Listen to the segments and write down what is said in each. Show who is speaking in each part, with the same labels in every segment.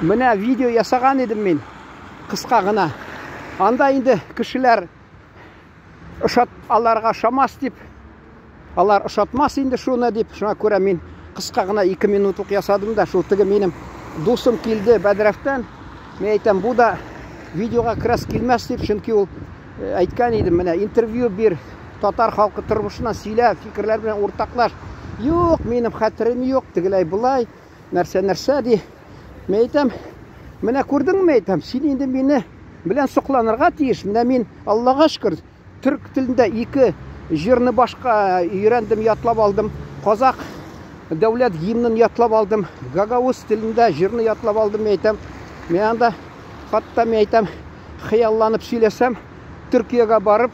Speaker 1: Менә видео ясаган идем мин, кыска гына. Анда инде кешеләр ошат, аларга ошамас дип, алар ошатмас инде шуны дип, шуңа күрә мин кыска гына 2 минутлык ясадым да, шул теге минем дусым килде Бәдрәфтән. Мин әйтәм, бу да видеога керәс килмәс дип, чөнки ул әйткән идем, менә интервью бир, татар халкы тормышыннан сөйлә, фикерләр белән уртаклаш. Юк, минем хәтерем юк, тегеләй болай, нәрсә-нәрсә ди. Мин әйтәм, менә күрдеңме, әйтәм, син инде мине белән сокланырга тиеш. Менә мин, Аллага шөкер, төрк телендә ике җырны башка өйрәндем, ятлап алдым. Казак дәүләт гимнын ятлап алдым. Гагауз телендә җырны ятлап алдым, мин әйтәм. Мин анда хатта мин әйтәм, хыялланып сөйләсәм, Төркиягә барып,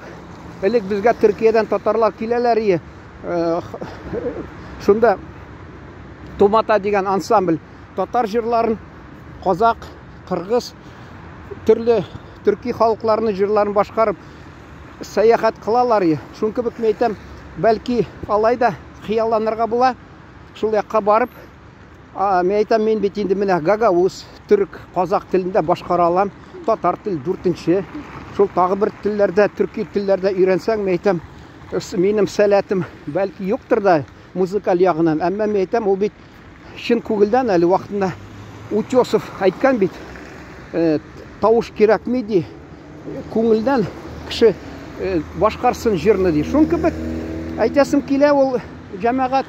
Speaker 1: элек безгә Төркиядән татарлар киләләр ие. Шунда Тумата дигән ансамбль татар җырларын, казак, кыргыз, төрле төрки халыкларының җырларын башкарып сәяхәт кылалар. Шун кебек мин әйтәм, бәлки алай да хыялланырга була. Шул якка барып, мин әйтәм, мин бит инде менә гагауз, төрк, казак телендә башкара алам, татар тел дүртенче. Шул тагы бер телләрдә, төрки телләрдә өйрәнсәң, мин әйтәм, минем сәләтем бәлки юктыр да музыкаль ягыннан, әмма мин әйтәм, ул бит чын күңелдән әле вакытында Утесов әйткән бит, тавыш кирәкми ди, күңелдән кеше башкарсын җырны ди. Шун кебек әйтәсем килә ул җәмәгать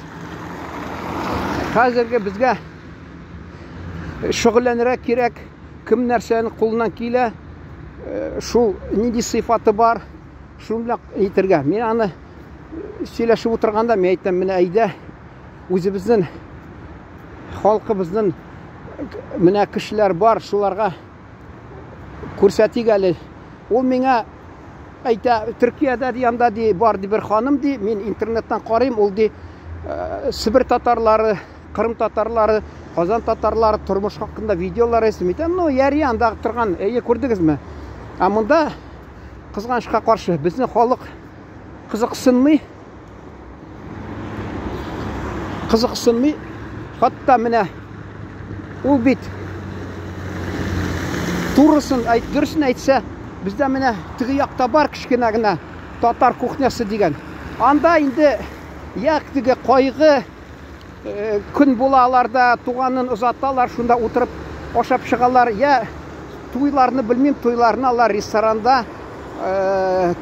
Speaker 1: хәзерге безгә шөгыльләнергә кирәк, кем нәрсәнең кулыннан килә, шул нинди сыйфаты бар, шуны белән әйтергә. Мин аны сөйләшеп утырганда мин әйтәм, менә әйдә үзебезнең халкыбызның менә кешеләр бар, шуларга күрсәтик әле. Ул миңа әйтә, Төркиядә ди, анда ди, бар ди бер ханым ди, мин интернеттан карыйм, ул ди, Себер татарлары, Кырым татарлары, Казан татарлары тормыш хакында видеолар ясый. Әйтәм, ну, яри анда торган, әйе, күрдегезме? Ә монда кызганычка каршы безнең халык кызыксынмый. Кызыксынмый. Хатта менә ул бит турысын әйт, дөресен әйтсә, бездә менә теге якта бар кечкенә генә татар кухнясы дигән. Анда инде як теге кайгы көн була аларда, туганын озаталар, шунда утырып ашап чыгалар. Я туйларны белмим, туйларны алар ресторанда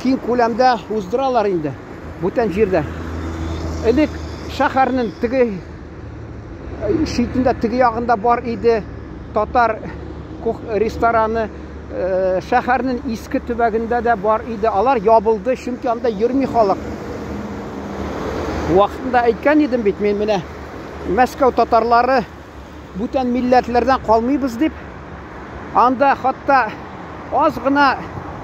Speaker 1: киң күләмдә уздыралар инде. Бүтән җирдә. Элек шәһәрнең теге читендә, теге ягында бар иде татар рестораны. Шәһәрнең иске төбәгендә дә бар иде. Алар ябылды, чөнки анда йөрми халык. Вакытында әйткән идем бит мин менә Мәскәү татарлары бүтән милләтләрдән калмыйбыз дип. Анда хатта аз гына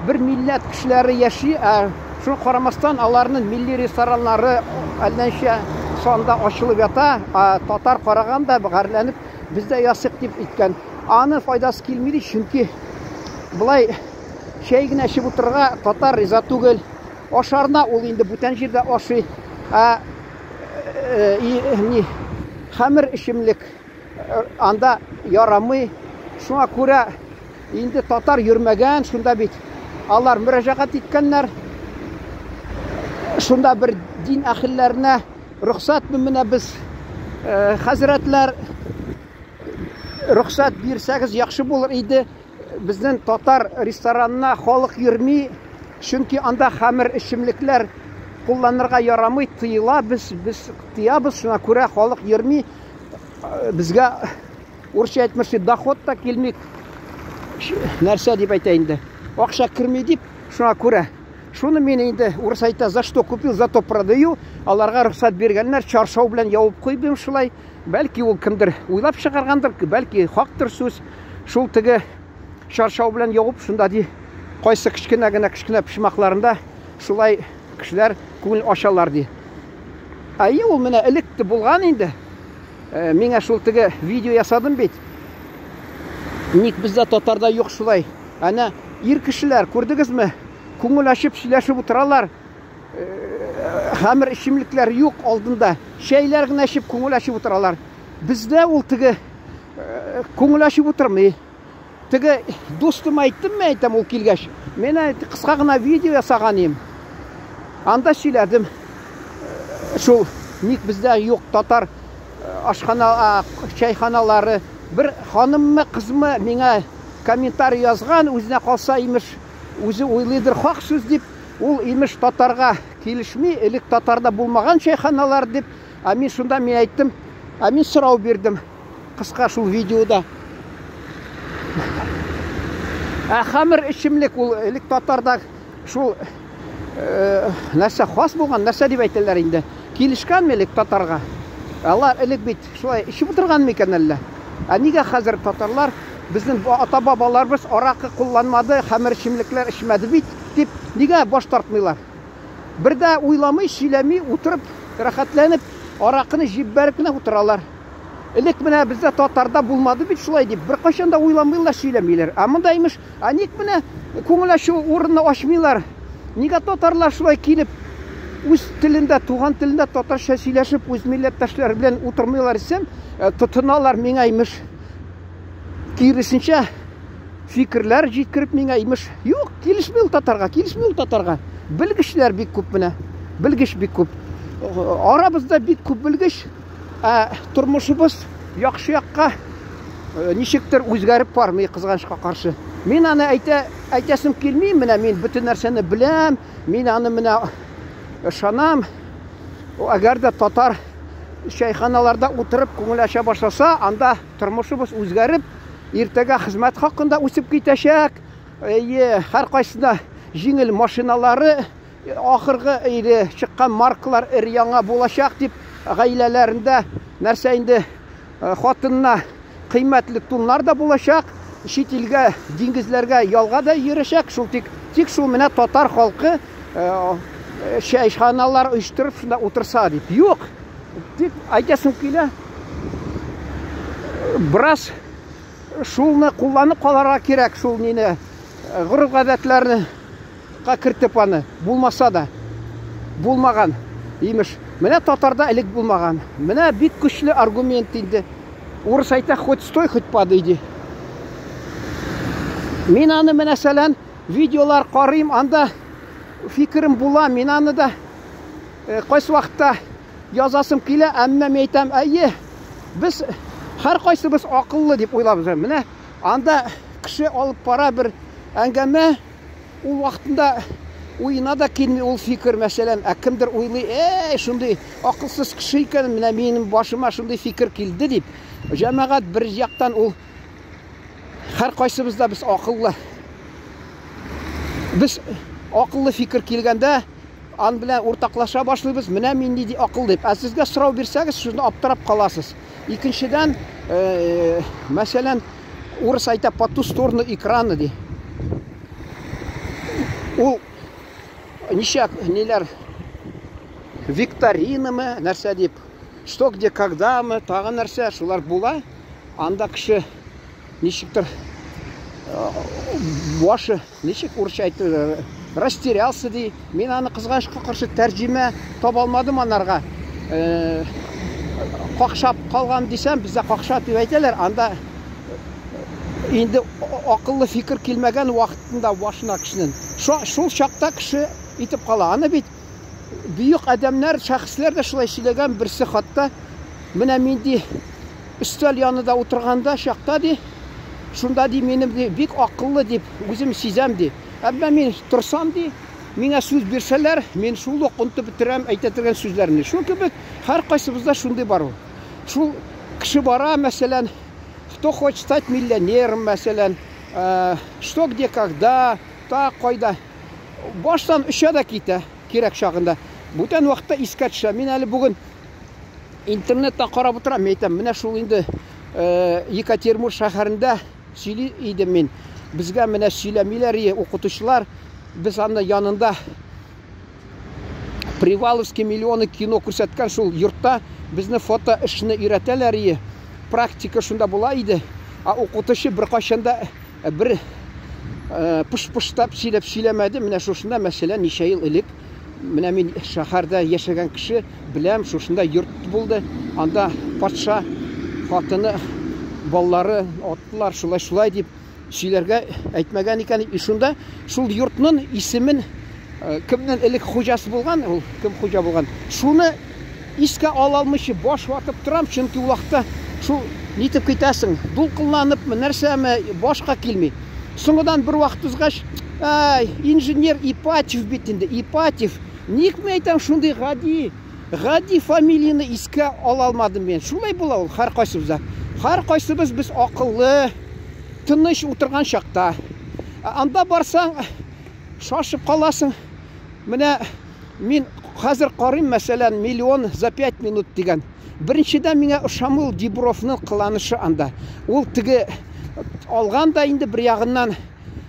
Speaker 1: бер милләт кешеләре яши, ә шуны карамастан аларның милли рестораннары әллә ничә санда ачылып ята, ә татар караганда гарьләнеп без дә ясыйк дип әйткән. Аны файдасы килми ди, чөнки болай чәй генә эчеп утырырга татар риза түгел. Ашарына ул инде бүтән җирдә ашый. Ә ни хәмер эчемлек анда ярамый. Шуңа күрә инде татар йөрмәгән, шунда бит алар мөрәҗәгать иткәннәр. Шунда бер дин әһелләренә рөхсәтме менә без хәзрәтләр рөхсәт бирсәгез яхшы булыр иде. Безнең татар ресторанына халык йөрми, чөнки анда хәмер эчемлекләр кулланырга ярамый, тыела, без без тыябыз, шуңа күрә халык йөрми. Безгә урысча әйтмешли доход та килми. Нәрсә дип әйтә инде? Акча керми дип, шуңа күрә. Шуны мин инде урыс әйтә, за что купил, за то продаю. Аларга рөхсәт биргәннәр, чаршау белән ябып куйдым шулай. Бәлки ул кемдер уйлап чыгаргандыр, бәлки хактыр сүз. Шул теге чаршау белән ябып, шунда ди, кайсы кечкенә генә кечкенә почмакларында шулай кешеләр күңел ачалар ди. Әйе, ул менә элек тә булган инде. Миңа шул теге видео ясадым бит. Ник бездә татарда юк шулай? Әнә ир кешеләр, күрдегезме? Күңел ачып сөйләшеп утыралар. Хәмер эчемлекләр юк алдында. Чәйләр генә эчеп, күңел ачып утыралар. Бездә ул теге Күңел ачып утырмый. Теге дустыма әйттем, мен әйтәм, ул килгәч. Мен кыска гына видео ясаган идем. Анда сөйләдем. Шул ник бездә юк татар ашхана, чәйханалары. Бер ханыммы, кызмы миңа комментарий язган, үзенә калса имеш, үзе уйлыйдыр хак сүз дип, ул имеш татарга килешми, элек татарда булмаган чәйханалар дип. Ә мин шунда мин әйттем, ә мин сорау бирдем. Кыска шул видеода. Ә хәмер эчемлек ул элек татарда шул нәрсә хас булган, нәрсә дип әйтәләр инде. Килешкәнме элек татарга? Алар элек бит шулай эчеп утырган микән әллә? Ә нигә хәзер татарлар безнең ата-бабаларыбыз аракы кулланмады, хәмер эчемлекләр эчмәде бит дип нигә баш тартмыйлар? Бер дә уйламый, сөйләми, утырып, рәхәтләнеп, аракыны җибәреп кенә утыралар. Элек менә бездә татарда булмады бит шулай дип, беркайчан да уйламыйлар, сөйләмиләр. Ә монда имеш, ә ник менә күңел ачу урынны ачмыйлар? Нигә татарлар шулай килеп, үз телендә, туган телендә татарча сөйләшеп, үз милләттәшләре белән утырмыйлар дисәм, тотыналар миңа имеш. Киресенчә, фикерләр җиткереп миңа имеш, юк, килешми ул татарга, килешми ул татарга. Белгечләр бик күп менә. Белгеч бик күп. Арабызда бик күп белгеч, ә тормышыбыз яхшы якка ничектер үзгәреп бармый, кызганычка каршы. Мин аны әйтә, әйтәсем килми, менә мин бөтен нәрсәне беләм, мин аны менә ышанам. Әгәр дә татар чәйханаларда утырып күңел ача башласа, анда тормышыбыз үзгәреп, иртәгә хезмәт хакында үсеп китәчәк. Әйе, һәркайсында җиңел машиналары, ахыргы или чыккан маркалар өр-яңа булачак дип, гаиләләрендә нәрсә инде, хатынына кыйммәтле туннар да булачак, чит илгә, диңгезләргә ялга да йөрәчәк. Шул тик, тик шул менә татар халкы чәйханалар оештырып шунда утырса дип. Юк. Тик әйтәсем килә, бераз шулны кулланып калырга кирәк, шул нине, гореф-гадәтләрне кертеп аны, булмаса да, булмаган, имеш. Менә татарда элек булмаган. Менә бик көчле аргумент инде. Урыс әйтә, хоть стой, хоть падай, ди. Мин аны менә сәлән видеолар карыйм, анда фикерем була, мин аны да кайсы вакытта язасым килә, әмма мин әйтәм, әйе, без һәркайсыбыз акыллы дип уйлабыз. Менә анда кеше алып бара бер әңгәмә, ул вакытында уена да килми ул фикер, мәсәлән, ә кемдер уйлый, әй, шундый акылсыз кеше икән, менә минем башыма шундый фикер килде дип. Җәмәгать бер яктан ул һәркайсыбыз да без акыллы. Без акыллы фикер килгәндә ан белән уртаклаша башлыйбыз, менә мин нинди акыл дип. Ә сезгә сорау бирсәгез, шуны аптырап каласыз. Икенчедән, мәсәлән, урыс әйтә, по ту сторону экрана ди. Ул ничә ниләр викторинамы, нәрсә дип, что где когда мы, тагы нәрсә, шулар була. Анда кеше ничектер башы, ничек урысча әйтте, растерялся ди. Мин аны кызганычка каршы тәрҗемә таба алмадым анарга. Какшап калган дисәм, бездә какшап дип әйтәләр. Анда инде акыллы фикер килмәгән вакытында башына кешенең. Шул чакта кеше итеп кала. Аны бит бөек адәмнәр, шәхесләр дә шулай сөйләгән. Берсе хатта менә мин ди өстәл янында утырганда чакта ди, шунда ди минем ди бик акыллы дип үзем сизәм ди. Әмма мин торсам ди, миңа сүз бирсәләр, мин шул ук онытып бетерәм әйтә торган сүзләрне. Шул кебек һәркайсыбызда шундый бар ул. Шул кеше бара, мәсәлән, кто хочет стать миллионером, мәсәлән, что где когда, та кайда. Баштан оча да китә кирәк чагында. Бүтән вакытта искә төшә. Мин әле бүген интернеттан карап утырам, мин әйтәм, менә шул инде Екатеринбург шәһәрендә сөйли идем мин. Безгә менә сөйләмиләр ие укытучылар. Без аны янында Приваловский миллионы кино күрсәткән шул йортта безне фото эшне өйрәтәләр ие. Практика шунда була иде. Ә укытучы беркайчан да бер пыш-пыштап сөйләп сөйләмәде. Менә шушында, мәсәлән, ничә ел элек менә мин шәһәрдә яшәгән кеше беләм, шушында йорт булды. Анда патша хатыны балалары аттылар, шулай-шулай дип сөйләргә әйтмәгән икән. И шунда шул йортның исемен кемнең элек хуҗасы булган, ул кем хуҗа булган, шуны искә ала алмыйча баш ватып торам, чөнки ул вакытта шул нитеп китәсең, дулкынланыпмы, нәрсәме, башка килми. Соңыдан бер вакыт узгач, әй, инженер Ипатьев бит инде, Ипатьев. Ник мин әйтәм, шундый гади, гади фамилияне искә ала алмадым мин. Шулай була ул һәркайсыбызда. Һәркайсыбыз без акыллы, тыныч утырган чакта. Анда барсаң, шашып каласың. Менә мин хәзер карыйм, мәсәлән, миллион за 5 минут дигән. Беренчедән миңа ошамый ул Дибровның кыланышы анда. Ул теге алган да инде бер ягыннан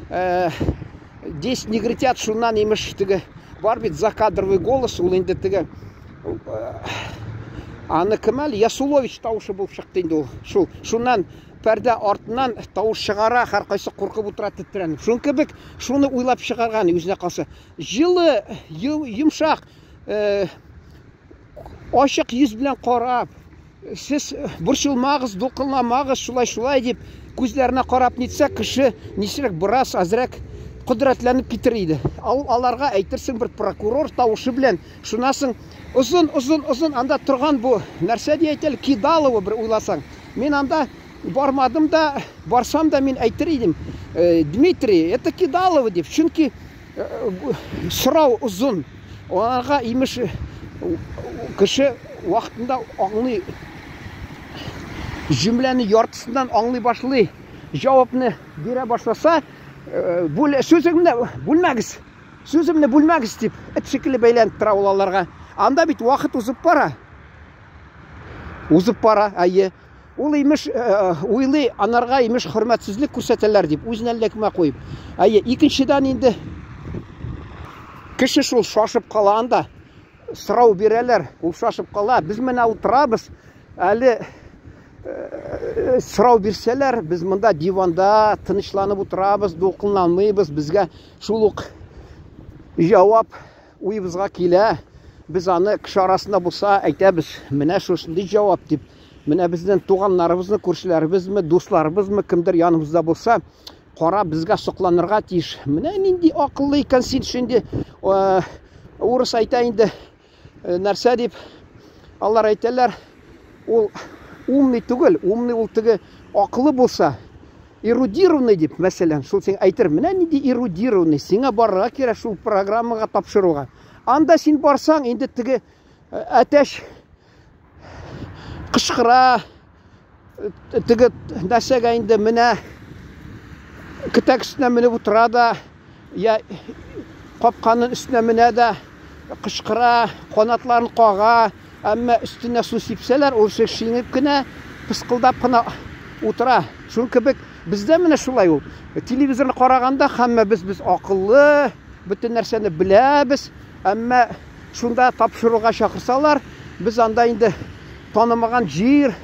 Speaker 1: 10 негритят шуннан имеш теге бар бит закадровый голос, ул инде теге аны кем әле Ясулович тавышы булып чыкты инде ул. Шул шуннан пәрдә артыннан тавыш чыгара, һәркайсы куркып утыра тетрәнеп. Шуның кебек шуны уйлап чыгарган үзенә калса. Җылы, йомшак, ачык йөз белән карап, сез борчылмагыз, дулкынламагыз, шулай-шулай дип күзләренә карап нитсә, кеше ничек бераз азрак кодрәтләнеп китер иде. Ул аларга әйтерсең бер прокурор тавышы белән, шуннан соң озын, озын, озын анда торган бу нәрсә ди әйтәл, Кидалова бер уйласаң. Мин анда бармадым да, барсам да мин әйтер идем, Дмитрий, это Кидалова дип, чөнки сорау озын. Аларга имеш кеше вакытында аңлый, җөмләне яртысыннан аңлый башлый, җавапны бирә башласа, сүземне бүлмәгез, сүземне бүлмәгез дип, эт шикелле бәйләнеп тора ул аларга. Анда бит вакыт узып бара. Узып бара, әйе. Ул имеш уйлый, анарга имеш хөрмәтсезлек күрсәтәләр дип, үзен әллә кемгә куеп. Әйе, икенчедән инде кеше шул шашып кала анда. Сорау бирәләр, ул шашып кала. Без менә утырабыз, әле сорау бирсәләр, без монда диванда тынычланып утырабыз, дулкынланмыйбыз, безгә шул ук җавап уебызга килә. Без аны кеше арасында булса әйтәбез, менә шушындый җавап дип. Менә безнең туганнарыбызны, күршеләребезме, дусларыбызмы, кемдер яныбызда булса, кара безгә сокланырга тиеш. Менә нинди акыллы икән син шинди. Урыс әйтә инде, нәрсә дип, алар әйтәләр, ул умный түгел, умный ул теге акыллы булса, эрудированный дип, мәсәлән, шул син әйтер, менә нинди эрудированный, сиңа барырга кирәк шул программага тапшыруга. Анда син барсаң, инде теге әтәч кычкыра, теге нәрсәгә инде менә кетәк өстенә менеп утыра да, я капканың өстенә менә дә кычкыра, канатларын кага, әмма өстенә су сипсәләр, ул шиңеп кенә, пыскылдап кына утыра. Шуның кебек бездә менә шулай ул. Телевизорны караганда һәммәбез без акыллы, бөтен нәрсәне беләбез, әмма шунда тапшыруга чакырсалар, без анда инде танымаган җир,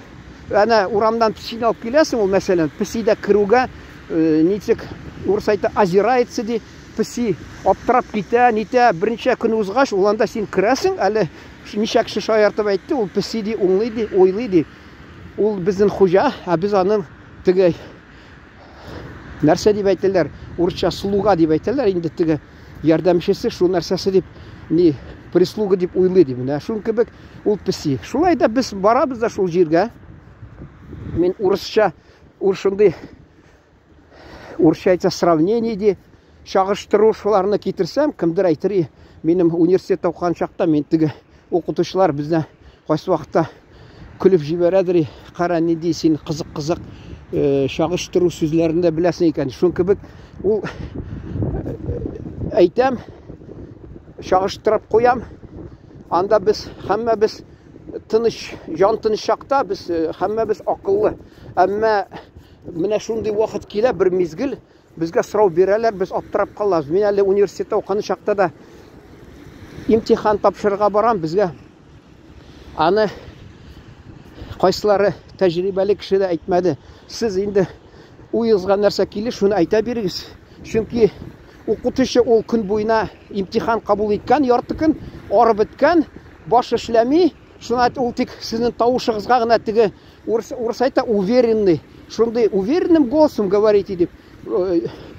Speaker 1: әнә урамнан песине алып киләсең, ул мәсәлән, песи дә керүгә, ничек урыс әйтә, озирается ди, песи аптырап китә, нитә, берничә көн узгач, ул анда син керәсең, әле ничә кеше шаяртып әйтте, ул песи ди, уңлый ди, уйлый ди. Ул безнең хуҗа, ә без аның теге нәрсә дип әйтәләр, урысча слуга дип әйтәләр, инде теге ярдәмчесе, шул нәрсәсе дип, ни, прислуга дип уйлый ди. Менә шул кебек ул песи. Шулай да без барабыз да шул җиргә. Мин урысча, ул шундый урысча әйтсә сравнение ди, чагыштыру шуларны китерсәм, кемдер әйтер, минем университетта укыган чакта мин теге укытучылар безне кайсы вакытта көлеп җибәрәдер, кара нинди син кызык-кызык чагыштыру сүзләрен дә беләсең икән. Шуның кебек ул әйтәм, чагыштырып куям. Анда без һәммәбез тыныч, җан тыныч чакта без һәммәбез акыллы. Әмма менә шундый вакыт килә, бер мизгел безгә сорау бирәләр, без аптырап калабыз. Мин әле университетта укыган чакта да имтихан тапшырырга барам, безгә аны кайсылары тәҗрибәле кеше дә әйтмәде. Сез инде уегызга нәрсә килер, шуны әйтә бирегез. Чөнки укытучы ул көн буена имтихан кабул иткән, ярты көн арып беткән, баш эшләми. Шуны ул тик сезнең тавышыгызга гына теге урыс, урыс әйтә уверенный. Шундый уверенным голосом говорите дип.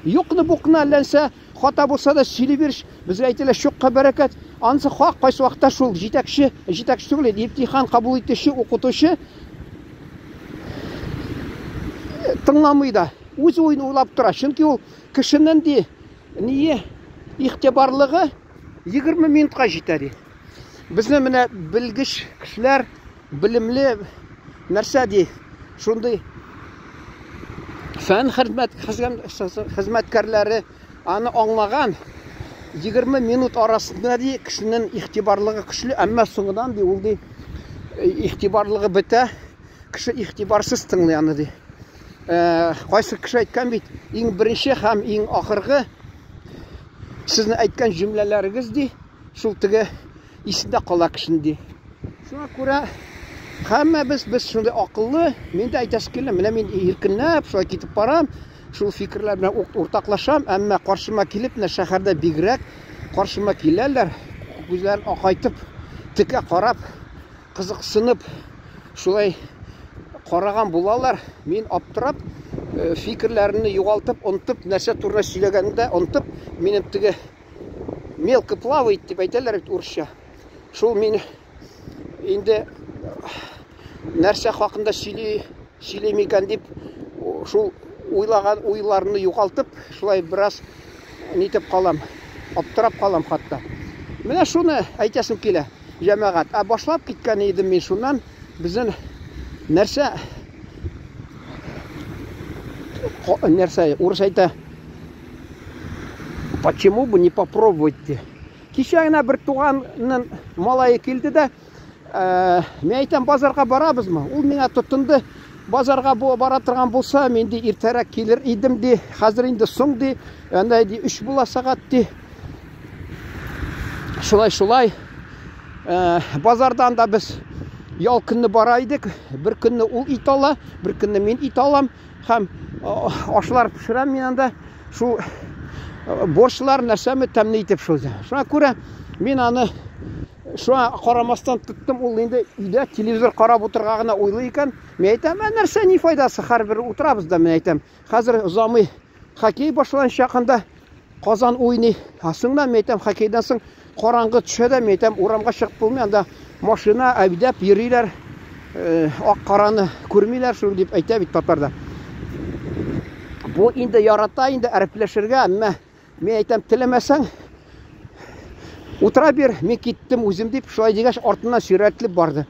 Speaker 1: Юкны букны әлләнсә, хата булса да сөйли бирш. Безгә әйтәләр, чукка бәрәкәт. Анысы хак, кайсы вакытта шул җитәкче, җитәкче түгел, имтихан кабул итүче укытучы тыңламый да. Үз уен уйлап тора. Чөнки ул кешенең ди, ние игътибарлыгы 20 минутка җитә ди. Безне менә белгеч кешеләр, белемле нәрсә ди, шундый фән хезмәт хезмәткәрләре аны аңлаган. 20 минут арасында ди кешенең игътибарлыгы көчле, әмма соңыннан ди ул ди игътибарлыгы бетә, кеше игътибарсыз тыңлый аны ди. Кайсы кеше әйткән бит, иң беренче һәм иң ахыргы сезне әйткән җөмләләрегез ди, шул теге исендә кала кешенең ди. Шуңа күрә һәммәбез без шундый акыллы, мин дә әйтәсе килә, менә мин иркенләп шулай китеп барам, шул фикерләр белән уртаклашам, әмма каршыма килеп, менә шәһәрдә бигрәк каршыма киләләр, күзләрен акайтып, текә карап, кызыксынып, шулай караган булалар. Мин аптырап, фикерләремне югалтып, онытып, нәрсә турында сөйләгәнне дә онытып, минем теге мелко плавает дип әйтәләр бит урысча. Шул мин инде нәрсә хакында сөйли, сөйлим икән дип, шул уйлаган уйларны югалтып, шулай бераз нитеп калам, аптырап калам хатта. Менә шуны әйтәсем килә, җәмәгать. Ә башлап киткән идем мин шуннан, безнең нәрсә нәрсә урыс әйтә, почему бы не попробовать ди. Кичә генә бер туганның малае килде дә, мин әйтәм, базарга барабызмы? Ул миңа тотынды. Базарга бара торган булса, мин ди иртәрәк килер идем ди. Хәзер инде соң ди. Анда ди 3 була сәгать ди. Шулай шулай. Базардан да без ял көнне бара идек. Бер көнне ул ит ала, бер көнне мин ит алам. Һәм ашлар пешерәм мин анда. Шул борщлар нәрсәме тәмле итеп шул. Шуңа күрә мин аны шуңа карамастан тоттым. Ул инде өйдә телевизор карап утырга гына уйлый икән. Мин әйтәм, ә нәрсә ни файдасы, һәрбер утырабыз да, мин әйтәм. Хәзер озамый хоккей башланачак анда. Казан уйный. Ә соңыннан мин әйтәм, хоккейдан соң караңгы төшә дә, мин әйтәм, урамга чыгып булмый, анда машина әйдәп йөриләр, ак караны күрмиләр, шул дип әйтә бит татарда. Бу инде ярата инде әрпләшергә, әмма мин әйтәм, теләмәсәң, утыра бир, мин киттем үзем дип, шулай дигәч, артыннан сөйрәтелеп барды.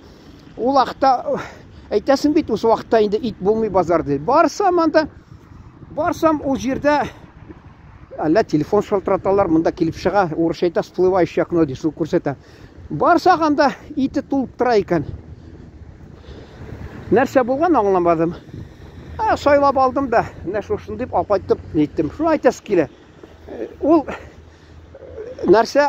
Speaker 1: Ул вакытта әйтәсең бит, ул вакытта инде ит булмый базар ди. Барсам анда, барсам ул җирдә әллә телефон шалтыраталар, монда килеп чыга, урысча әйтә, всплывающее окно ди, шул күрсәтә. Барсак анда ите тулып тора икән. Нәрсә булган аңламадым. Ә, сайлап алдым да, менә шушын дип алып кайттым, ниттем. Шуны әйтәсе килә. Ул нәрсә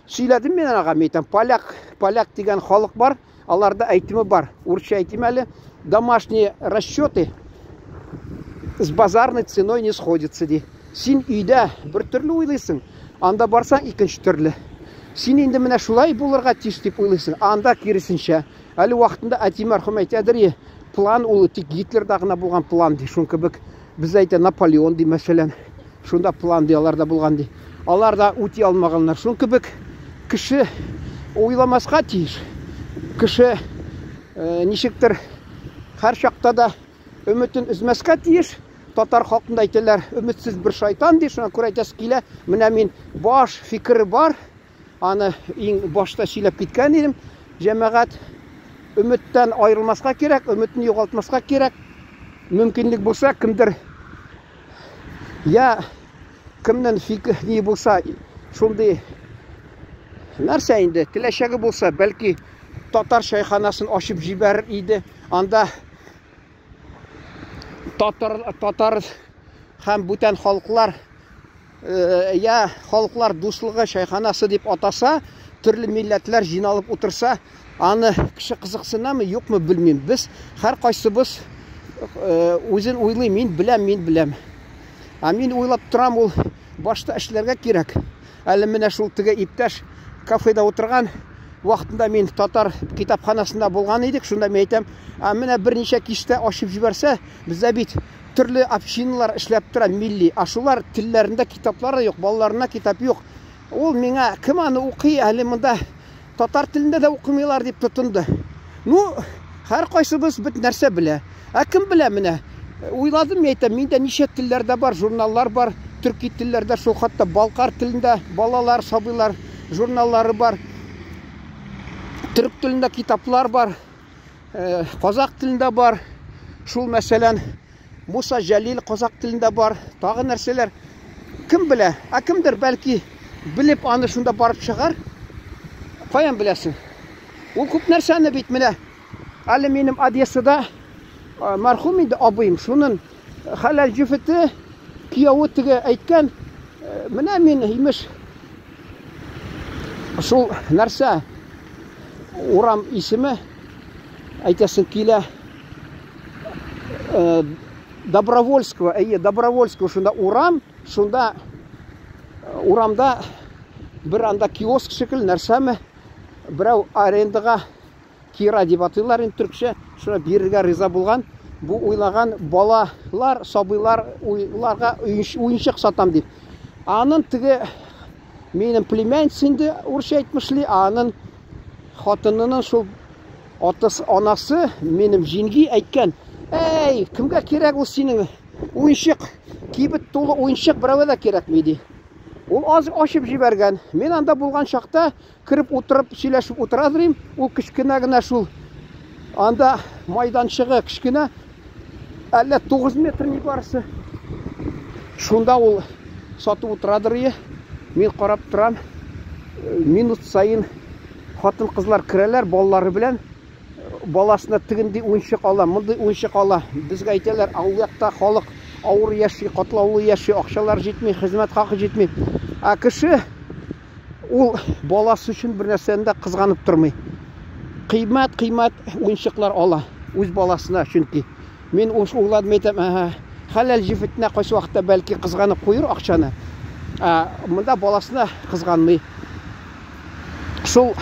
Speaker 1: сөйләдем мин аңа, мин әйтәм, поляк, поляк дигән халык бар, аларда әйтеме бар. Урысча әйтим әле, домашние расчеты с базарной ценой не сходятся ди. Син өйдә бер төрле уйлыйсың, анда барсаң икенче төрле. Син инде менә шулай булырга тиеш дип уйлыйсың, анда киресенчә. Әле вакытында әти мәрхүм әйтәдер, план ул тик Гитлерда гына булган план ди, шун кебек. Без әйтә Наполеон ди, мәсәлән. Шунда план ди, аларда булган ди. Алар да үти алмаганнар. Шун кебек кеше уйламаска тиеш. Кеше ничектер һәр чакта да өметен өзмәскә тиеш. Татар халкында әйтәләр, өметсез бер шайтан ди. Шуңа күрә әйтәсе килә, менә мин баш фикере бар. Аны иң башта сөйләп киткән идем. Җәмәгать, өметтән аерылмаска кирәк, өметне югалтмаска кирәк. Мөмкинлек булса, кемдер я кемнең фикер ни булса, шундый нәрсә инде, теләчәге булса, бәлки татар чайханасын ачып җибәрер иде. Анда татар, татар һәм бүтән халыклар я халыклар дуслыгы чайханасы дип атаса, төрле милләтләр җыйналып утырса, аны кеше кызыксынамы, юкмы белмим. Без һәр кайсыбыз үзен уйлый, мин беләм, мин беләм. Ә мин уйлап торам, ул башта эшләргә кирәк. Әле менә шул теге иптәш кафеда утырган, Вакытында мин татар китапханасында булган идек, шунда мин әйтәм, ә менә берничә киштә ачып җибәрсә, бездә бит төрле общиналар эшләп тора милли, ә шулар телләрендә китаплары юк, балаларына китап юк. Ул миңа, кем аны укый әле монда татар телендә дә укымыйлар дип тотынды. Ну, һәр кайсыбыз бит нәрсә белә. Ә кем белә менә? Уйладым, мин әйтәм, миндә ничә телләрдә бар, журналлар бар, төрки телләрдә, шул хәтта балкар телендә балалар, сабыйлар журналлары бар. Төрек телендә китаплар бар, э, казак телендә бар. Шул мәсәлән, Муса Җәлил казак телендә бар, тагы нәрсәләр. Кем белә? Ә кемдер бәлки белеп аны шунда барып чыгар. Каян беләсең? Ул күп нәрсәне бит менә. Әле минем Одессада мәрхүм инде абыем, шунын хәләл җефете, кияве теге әйткән, менә мин имеш шул нәрсә урам исеме әйтәсем килә. Э, Добровольского, әйе, Добровольского шунда урам, шунда э, урамда бер анда киоск шикелле нәрсәме, берәү арендага кира дип атыйлар инде төркчә, шуны бирергә риза булган. Бу уйлаган балалар, сабыйлар уйларга уенчык сатам дип. Анын теге минем племянница инде урысча әйтмешли, анын хатынының шул Атасы, анасы минем җиңги әйткән, әй, кемгә кирәк ул синең уенчык, кибет тулы уенчык берәүгә дә кирәкми, ди. Ул аз ачып җибәргән. Мин анда булган чакта кереп утырып сөйләшеп утыра дим. Ул кечкенә генә шул анда майданчыгы кечкенә, әллә 9 метр ни барысы. Шунда ул сатып утырадыр ие. Мин карап торам. Минут саен Хатын-кызлар керәләр балалары белән. Баласына тегенди уенчык ала, мондый уенчык ала. Безгә әйтәләр, авыл якта халык авыр яши, катлаулы яши, акчалар җитми, хезмәт хакы җитми. Ә кеше ул баласы өчен бер нәрсәне дә кызганып тормый. Кыйммәт-кыйммәт уенчыклар ала үз баласына, чөнки мин уш уйладым әйтәм, әһә, хәләл җефетенә кайсы вакытта бәлки кызганып куер акчаны. Ә монда баласына кызганмый. Шул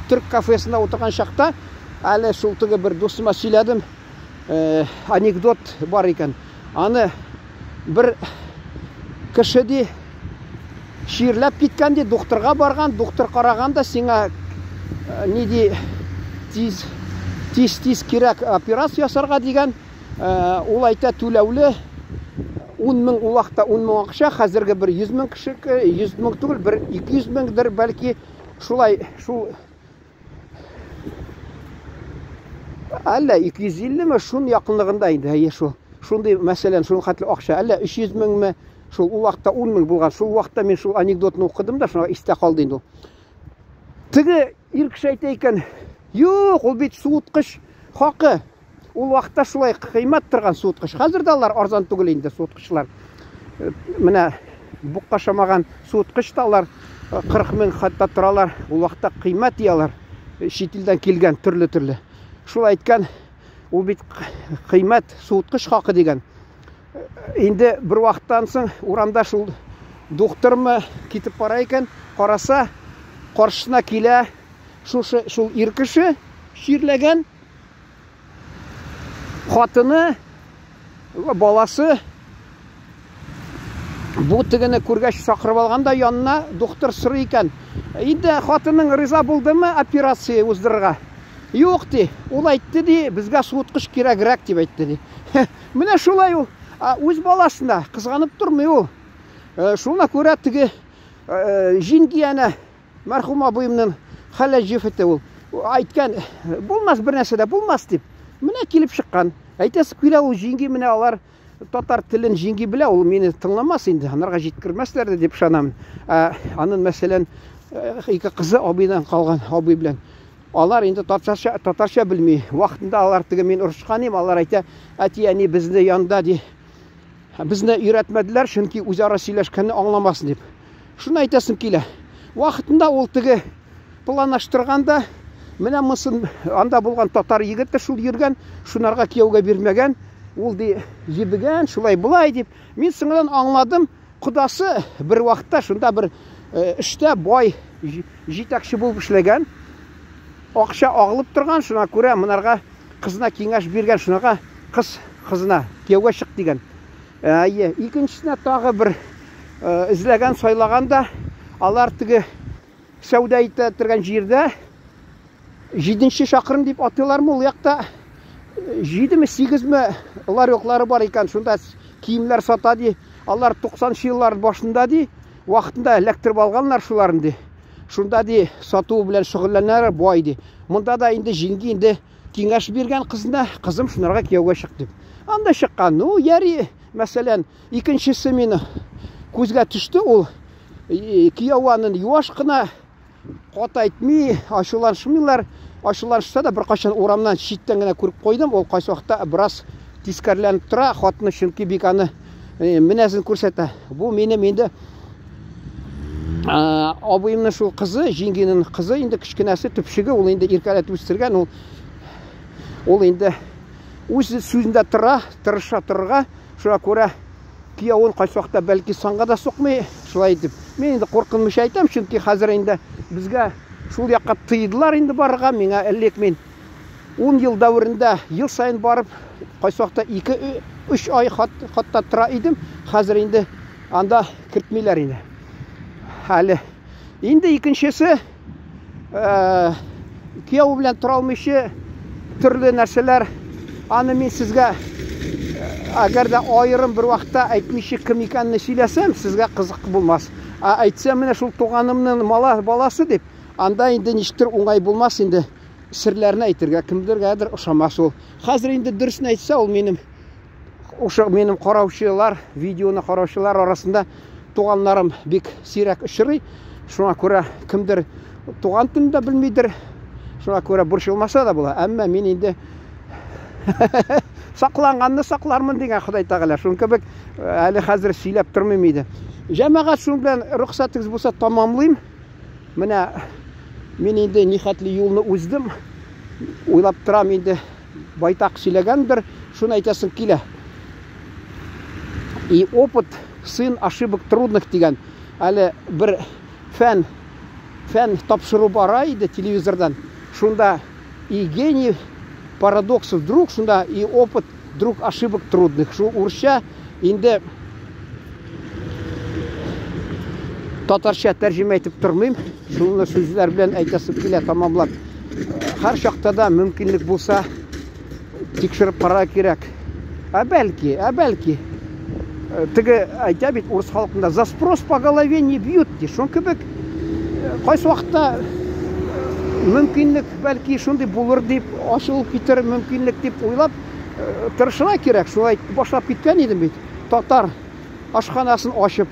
Speaker 1: төрк кафесында утырган чакта әле шул теге бер дустыма сөйләдем. Э, анекдот бар икән. Аны бер кеше ди чирләп киткән ди, докторга барган, доктор караган да сиңа э, ни ди тиз тиз тиз кирәк операция ясарга дигән. Э, ул әйтә түләүле 10 мең ул вакытта 10 мең акча, хәзерге бер 100 мең кеше, 100 мең түгел, бер 200 меңдер бәлки шулай шул әллә 250 ме шун якынлыгында инде, әйе шул. Шундый, мәсәлән, шул хәтле акча, әллә 300 меңме, шул ул вакытта 10 мең булган. Шул вакытта мин шул анекдотны укыдым да, шуңа истә калды инде ул. Теге ир кеше әйтә икән, юк, ул бит суыткыч хакы. Ул вакытта шулай кыйммәт торган суыткыч. Хәзер дә алар арзан түгел инде суыткычлар. Э, менә букка шамаган суыткыч та алар 40 э, мең хәтта торалар. Ул вакытта кыйммәт ди алар. Э, чит илдән килгән төрле-төрле. Шул әйткән, ул бит кыйммәт суыткыч хакы дигән. Инде бер вакыттан соң урамда шул духтырмы китеп бара икән, караса, каршысына килә шушы шул ир кеше чирләгән. Хатыны, баласы бу тегене күргәч чакырып алган да янына доктор сорый икән. Инде хатының риза булдымы операция уздырырга? Юк ди. Ул әйтте ди, безгә суыткыч кирәгрәк дип әйтте ди. Менә шулай ул. Үз баласына кызганып тормый ул. Э, шуңа күрә теге э, җиңги әнә Мәрхүм абыемның хәләл җефете ул. Әйткән, булмас бер нәрсә дә булмас дип. Менә килеп чыккан. Әйтәсе килә ул җиңги менә алар татар телен җиңги белә, ул мине тыңламас инде, анарга җиткермәсләр дә дип ышанам. Ә анын мәсәлән, ике кызы абыйдан калган, абый белән. Алар инде татарча, татарча белми. Вакытында алар теге мин орышкан идем, алар әйтә, әти, әни безне янда ди. Безне өйрәтмәделәр, чөнки үзара сөйләшкәнне аңламасын дип. Шуны әйтәсем килә. Вакытында ул теге планлаштырганда, менә монысын анда булган татар егете шул йөргән, шунарга кияүгә бирмәгән, ул ди җибегән, шулай болай дип. Мин соңыннан аңладым, кодасы бер вакытта шунда бер э, эштә бай җитәкче булып эшләгән. Акча агылып торган, шуңа күрә монарга кызына киңәш биргән, шунага кыз кызына кияүгә чык дигән. Әйе, икенчесенә тагы бер эзләгән, сайлаган да, алар теге сәүдә итә торган җирдә җиденче чакрым дип атыйлармы ул якта, җидеме, сигезме ларёклары бар икән, шунда киемнәр сата ди. Алар 90 еллар башында ди, вакытында эләктереп алганнар шуларын ди. Шунда ди сату белән шөгыльләнәләр, бай ди. Монда да инде җиңги инде киңәш биргән кызына, кызым шунарга кияүгә чык дип. Анда чыккан, ну, яри, мәсәлән, икенчесе мин күзгә төште, ул кияү анын юаш кына, каты әйтми, ачуланышмыйлар. Ачуланышса да беркайчан урамнан читтән генә күреп куйдым, ул кайсы вакытта бераз тискәреләнеп тора, хатыны чөнки бик аны менәзен күрсәтә. Бу минем инде абыемның шул кызы, җиңгинең кызы инде кечкенәсе, төпчеге, ул инде иркәләтеп үстергән, ул ул инде үз сүзендә тора, тырыша торырга, шуңа күрә киявен кайсы вакытта бәлки санга да сукмый, шулай итеп. Мин инде куркынмыйча әйтәм, чөнки хәзер инде безгә шул якка тыйдылар инде барырга, миңа элек мин 10 ел дәверендә ел саен барып, кайсы вакытта 2-3 ай хатта тора идем, хәзер инде анда кертмиләр инде. Әле инде икенчесе кияү белән тора алмыйча төрле нәрсәләр, аны мин сезгә әгәр дә аерым бер вакытта әйтмичә кем икәнне сөйләсәм, сезгә кызык булмас. Ә әйтсәм, менә шул туганымның баласы дип, анда инде ничектер уңай булмас инде серләрне әйтергә, кемдергәдер ошамас ул. Хәзер инде дөресен әйтсә, ул минем Ушы минем караучылар, видеоны караучылар арасында туганнарым бик сирәк очрый. Шуңа күрә кемдер туган телен дә белмидер. Шуңа күрә борчылмаса да була. Әмма мин инде сакланганны саклармын дигән Ходай Тәгалә. Шуның кебек әле хәзер сөйләп тормыйм иде. Җәмәгать, шуның белән рөхсәтегез булса тамамлыйм. Менә мин инде нихәтле юлны уздым. Уйлап торам инде. Байтак сөйләгәндер, шуны әйтәсем килә. И опыт сын ошибок трудных дигән әле бер фән фән тапшыру бара иде телевизордан. Шунда и гений парадоксов друг, шунда и опыт друг ошибок трудных. Шул урысча инде татарча тәрҗемә итеп тормыйм. Шуны сүзләр белән әйтәсем килә тамамлап. Һәр чакта да мөмкинлек булса тикшереп карарга кирәк. Ә бәлки, ә бәлки теге әйтә бит урыс халкында за спрос по голове не бьют ди. Шуның кебек кайсы вакытта мөмкинлек бәлки шундый булыр дип ачылып китер мөмкинлек дип уйлап тырышырга кирәк. Шулай башлап киткән идем бит. Татар ашханасын ачып.